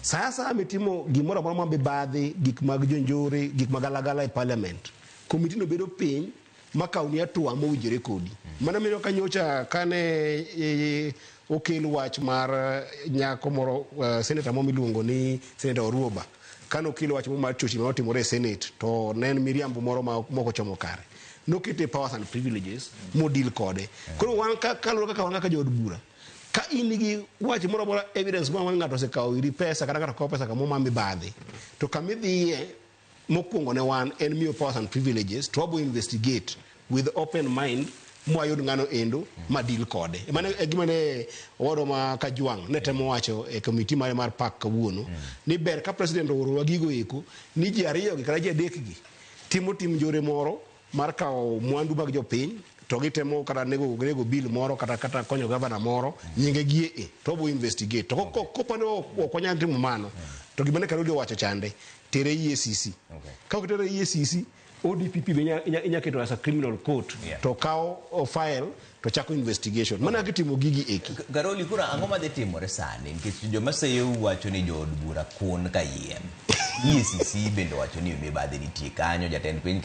Sa asaya mitimo gimoro amora ma mibadhi, gik mag jonjore, gik magalagala e parliament, komiti no bedo piny makawni hatua mowinjore kodi. Mano miyo ka nyocha kane okel wach mar nyako moro, senator moro miluongo ni Senator Oruoba, kane okel wach moro mar chochni manotimore e Senate, to ne en miriambo moro ma mok ochomo kare. Nokete powers and privileges modil kode. Koro wan kaluwore kaka wan kaka jood bura, ka in gi wach moro amora, evidence moro amora ni ng'ato osekawo iri pesa kata ng'ato kawo pesa kamoro ma mibadhi, to kamidhiye mokwongo ne wan en miyo powers and privileges to wabo investigate with open mind mwayud ng'ano endo ma deal kode. Mano e gima ne owadwa ma Kajwang' ne temo wacho e komiti mare mar PAC kawuono, ni ber ka president oorowa gigo eko ni ji ariyo gi kata ji adek gi timo tim njore moro mar kawo mwandu mag jopiny to gitemo kata nego bill moro kata konyo gavana moro nyinge gie e to wabo investigate to kopani ok wanyal timo mano, to gima ne Karoli owacho chande tere EACC. Ka ok tere EACC, ODPP be inya keto as a criminal court to kawo file to chako investigation mana kitimo gigi eki. Karoli, koro ang'o madhi timore sani? Nikech joma seyou wacho ni jood bura kun ka yiem. EACC bende wacho ni mibadhi nitie kanyo, jatend piny.